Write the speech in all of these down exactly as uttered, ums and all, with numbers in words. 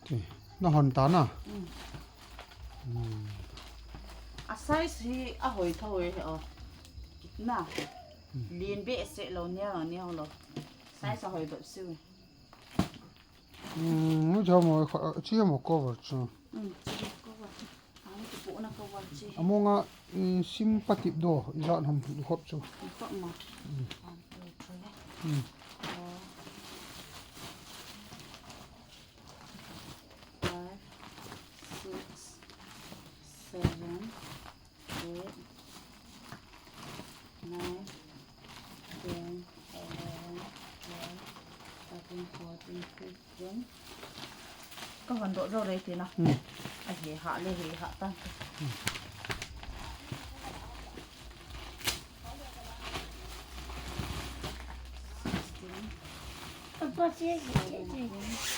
Ti, na hon ta na. Hmm. Hmm. A size hi ahoi tho e, o. Kitna. Hmm. Lien behseh lou neo, neo lou. Size ahoi behseh e. Hmm, mu jao mo, kha-, chi mo cover chu. Hmm, chi cover chu. Ang kipu na cover chi. Amonga, eh, sim patip do, ijat ham hop chu. Hop mo. Hmm. Ang tu tu e. Hmm. O. Five, six, seven, eight, nine, ten, eleven, twelve, thirteen, fourteen, fifteen. Ka hon doh jou lei tina. Hmm. A he ha le he ha ta. Hmm. Sixteen. Papa, che, che, che.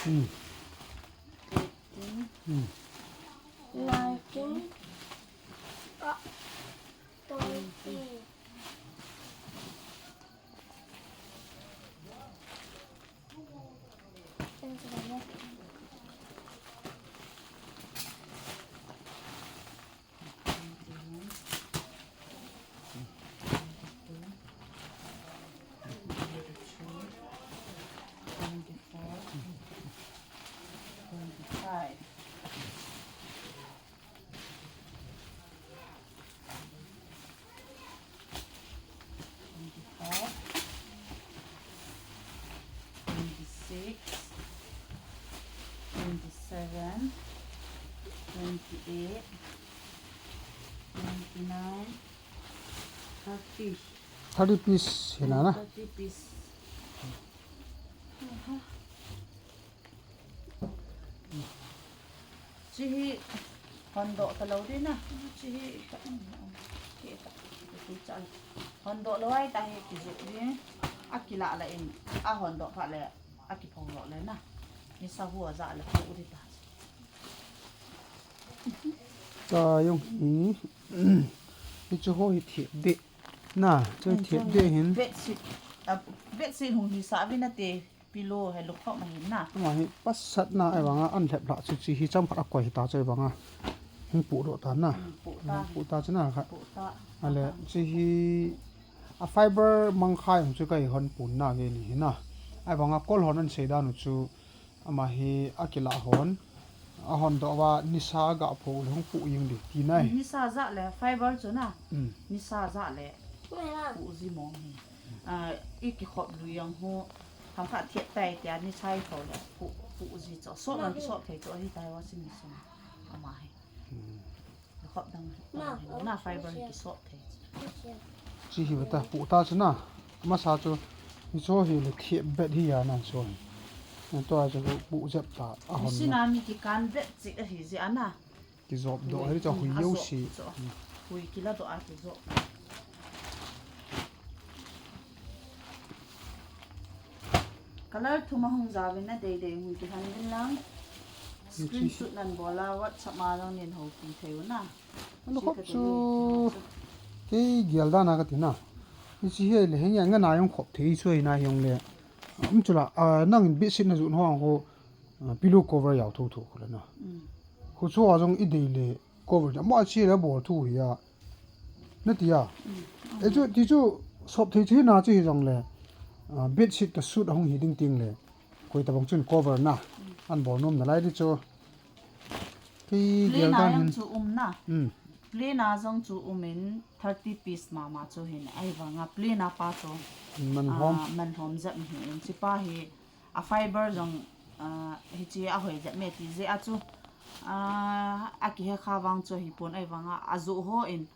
Hmm. Eighteen. Hmm. Nineteen. Uh, twenty. Twenty-one, twenty-two, twenty-three, twenty-four, twenty-five. Twenty-five, twenty-six, twenty-seven, twenty-eight, twenty-nine, thirty. Thirty piece hi na na. Thirty piece. Aha. Chi hi hon doh ta lou di na. Chi hi ka, ke ka, ke cha. Hon doh lou ai ta hi kijoh di. A kila la in, a hon doh pha le, a kipho lo le na. Ni sa hu a ja le pu di ta. Ta jong hi. Hi chu ho hi thiep di. Na, chu thiep di hin. Bedsheet, a, bedsheet hung hi sa vi na te. Pillow he lukhop ma hin na. Ama hi pasatna ahivanga an lhep lha chu chi hi cham khat a koi hi ta chu ahivanga. Hung pu doh ta na. Hmm, pu ta. Hung pu ta chu na khat. Pu ta. Ale chi hi a fiber mangkhai hung chu kai hon pun na nge ni hi na. Ahivanga kol hon an sei dan u chu ama hi a kila hon. A hon doh va nisa ga pho le hung pu jing di ti nai. Nisa ja le fiber chu na. Hmm. Nisa ja le. Pu ji mong hi. A, i kikhop lui jong hu. Themkhat thiep tai tia ni chai tho le pu, pu ji cho. Sop lang kisop thei cho hi tai washing machine. Ama hi. Hmm. Khop dang hi. Ma, dang hi. Na fiber hi kisop thei. Chi hi bata pu ta chu na. Masa chu. Ni cho hi le thiep bet hi ya na cho. Na to a chu pu jep ta. A hon. Sina mi kikan bet chi a hi ji ana. Kijop doh, hui, hi chu hui, hui a jop, jouse. Chu. Hmm. Hui kila doh a kijop. Color thum a hung jaovin na deidei hui kilhen din lang. Hui chi. Screenshot nan bol a WhatsApp a jong nin houpi thei u na. Ano khop chu. Kei gel dan a kati na. Hichi hi le heng yang na jong khop thei chu hi na jong le. Um chu la, a, nang in bedsheet na jun ho ang ho. A, pillow cover jao thotho khu le na. Mm. Khu chu a jong i dei le cover jao. Ma chi le bol thu hi a. Na ti a. Mm. E chu, ti chu sop thei chi na chi hi jong le. A, bedsheet ka suit a hung hi ding ting le. Koi tabang chun cover na. Mm. An bol nom na lai di chu. Kei gel dan hin. Plain a jong chu um na. Mm. Plain a jong chu um in thirty piece mama chu hin. Ahivanga plain a pa chu. Man hom. A, man hom jep hi in. Chi pa hi. A fiber jong, a, hichi a hoi jep me ti jeh a chu, a, a kihe kha vang chu hi pon ahivanga, a joh ho in,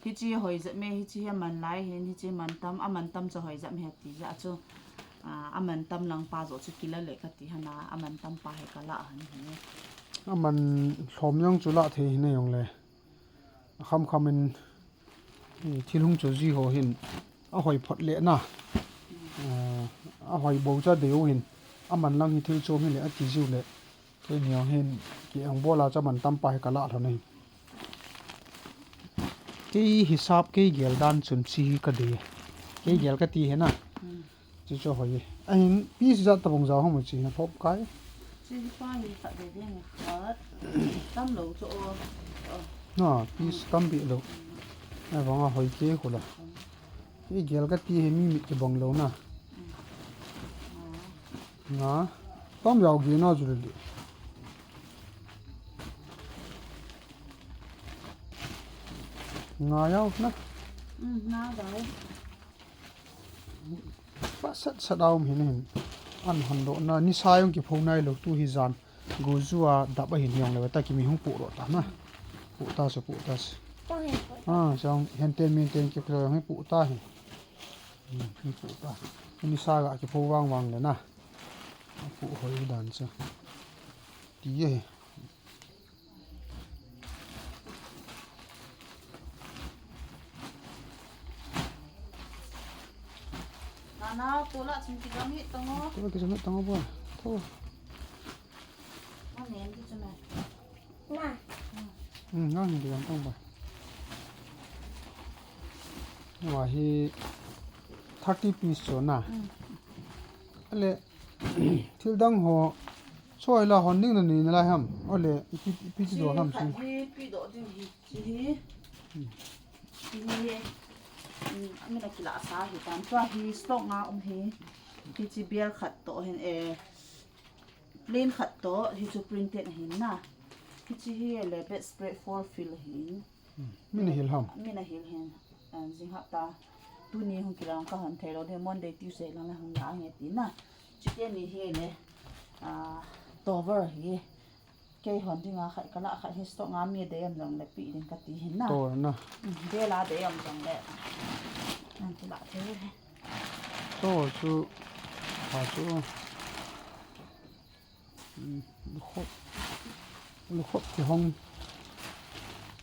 hichi hoi jep me, hichi hi man lai hin, hichi man tam, a man tam chu hoi jep me ti jeh a chu, a, a man tam lang pa joh chu kila le kati hana, a man tam pa hi kala han hi. A man lhom jong chu la thei hi na jong le. A kham kham in, eh, thil hung chu ji ho hin, a hoi phot le na. Eh, a hoi bo cha deu hin, a man lang hi thil chom hi le, a ti jiu le. Kei ni ho hin, ki ang bola cha man tam pa hi kala lhon hin. Kei hisap kei gel dan chun chi hi ka de. Kei gel kati hi na. Hmm. Chi chu hoi. Ahin, piece jat tabang jao ham chi hi phop kai. Hi pa hi khat ve ve nge khat. Tam lo chu o. O. Na, piece tam beh lo. Ai vang a hoi ke khu la. I gel ka ti hi mi mit kibang lo na. Na. Tam yau ge na chu le. Nga yau na. Mm, nga dai. Pasat sat a um hin hin. An hon lo na, nisa jong kipho nai lo tu hi jan. Goju a dap a hin jong le ta kimi hung pu ro ta na. Pu ta se, pu ta se. Ah, jong hen ten min ten ki jong pu ta hi. Hmm, pu ta. Nisa ga kipho vang vang le na. Pu hoi dan se. Ti ye. Nana, tola chung kijang hi tongo. Tola kijang hi tongo bo. To. Nang nen ki chuna. Na. Hmm, nang kijang tong bo. Wa hi thirty piece chu na. Hmm. Ale, thil dang ho, choi la hon ding na ni na lai ham. Ole, ipi, ipi ti do ham si. Hi pi do ding hi, chi hi. Chi hi. Hmm, ami na kila sa hi tan. Tua hi stock nga um hi. Hi chi bial khat to hin e. Plain khat to, hi chu printed hin na. Hi chi hi le bedspread four fill hin. Hmm. Min a hil ham. Min a hil hin. Ah, jing hapta. Tuni hung kilang ka hon thei lo ding, Monday, Tuesday lang le hung la nge ti na. Chute ni hi le, ah, towel hi. Kei hon ding a khat ka la khat hi stock nga mi dei am jong le pi ding ka ti hin na. Towel na. Hmm, de la dei am jong le. Nang kila thei le. Towel chu, ha chu. Lukhop, lukhop kihong.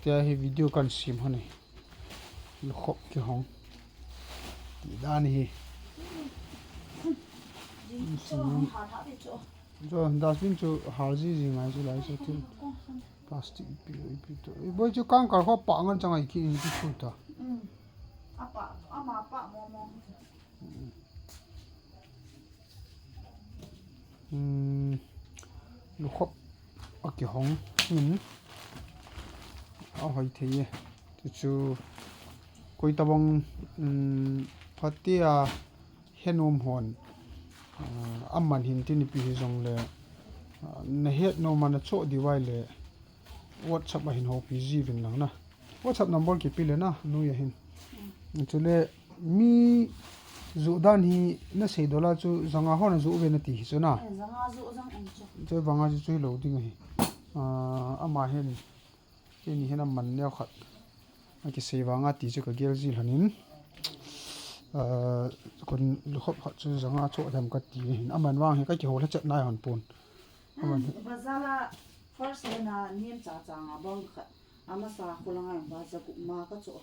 Tia hi video kan sim hon e. Lukhop kihong. Ti dan hi. Sim. Jo, dustbin chu hal ji ji ngai chu lai chu thil. Plastic pi, pi to. I boi chu kang kal kho pa ngan chang ai ki in ki chu ta. Mm. Apa, ama pa mo mo. Hmm, lukhop a kihong in a hoi thei e. Chu chu koi tabang, um, phatea henom hon, uh, aman hin tin ipi hi jong le, uh, na het nom a na cho di vai le WhatsApp a hin hopi ji vin lang na. WhatsApp number kipe le na, nu ya hin. Mm. Chule mi ju dan hi na sei dola chu janga hon a ju ve na ti hi chu na. Eh, janga ju jang en chu. Chu vanga chu chu lo ding ahi. Ah, ama hin. Kei ni hin aman neo khat. A kisei vanga ti chu ka gel ji lhonin. Ah, kon lukhop khat chu janga cho them ka ti hin. Aman vang hi ka kihol ha chet nai hon pon. Aman. Ah, bazar a first hand a nem cha cha nga bang khat. Amasa khulanga ba jagup ma ka cho.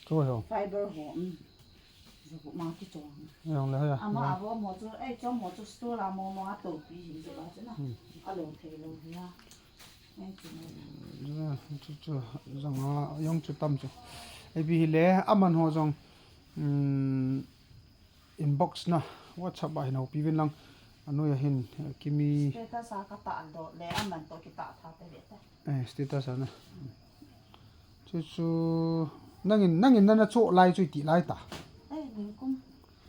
Cho ho. Fiber ho, um. Jagup ma ki cho. Jong le ho ya. Ama abo mo chu, ei, cho mo chu store a mo mo a to pi hi je ba chu na. Hmm. A lo thei lo hi ya. Ei chu. Ya, chu chu, jong a, jong chu tam chu. Ei pi hi le, aman ho jong, um, inbox na, WhatsApp a hin hopi vin lang. Anu ya hin, eh, kimi. Status a ka ta do le, aman to ki ta tha te le ta. Eh, status a na. Chu chu, nangin, nangin nana cho lai chu ti lai ta. Eh, ningkum.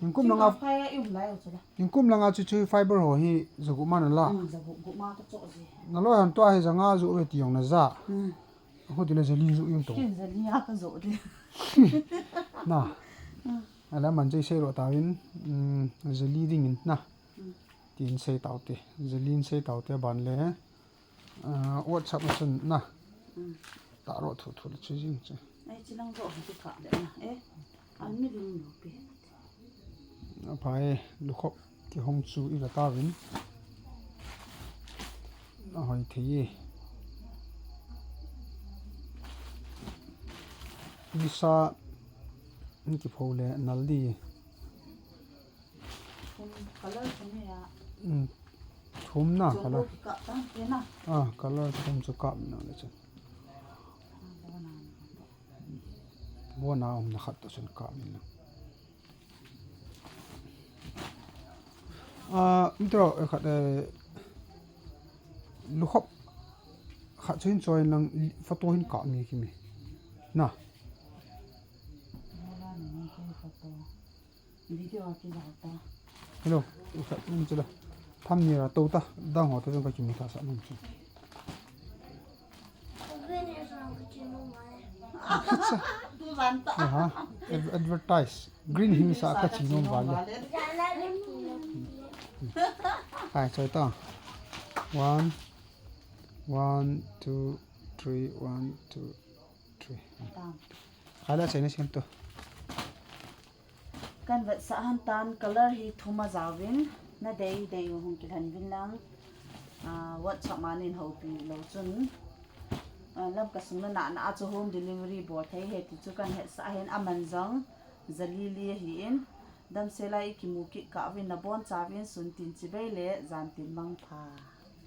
Ningkum langa. Fire i um lai chu la. Ningkum langa chu chu fiber ho hi jagup ma na la. Mm, jagup, gup ma ka cho ji. Na loi han tua hi janga ju ve ti jong na ja. Mm. Hu ti le jali ju yung to. Kin jali a ka jo de. Na. Mm. Ala man jai sei ro ta vin, um, jali ding in na. Mm. Tin sei tau te. Jali in sei tau te ban le. Ah, WhatsApp a chun na. Mm. Ta ro thu thu le chu jing chu. Ai, chi lang ro ha ti ka le na. Eh. An mi lim lo pi. A phai, lukhop kihong chu i la ta vin. A hoi thei e. Nisa, ni kipho le nal di. Thum, color thum ya. Mm. Thum na, color. Chu ka ta te na. Ah, color thum chu kap na le chu. Bona um na khat to chun kap in na. Ah, mi tro, eh, khat, eh, Lukhop khat chu hin choi lang, photo hin kap mi kimi. Na. Hello, u khat um chula. Tham ni ra to ta, dang ho to jong ka kimu ta sa nung chu. Kicha. Aha, ad- advertise. Green Hills a ka chi nom vale. Hai, choi ta. One, one, two, three, one, two, three. Hai la, chai na siam to. Kan vetsah han tan, color hi thum a jaovin, na dei dei u hung kilhen vin lang. Ah, WhatsApp a nin houpi lou chun. Ah, Lamka sung na na na a chu home delivery bol thei ahi ti chu kan hetsah ahin, aman jong ja li li ahin. Damsel a i kimu kit kah uvin, na boncha uvin, sun tin chibai le jan tin mangpha.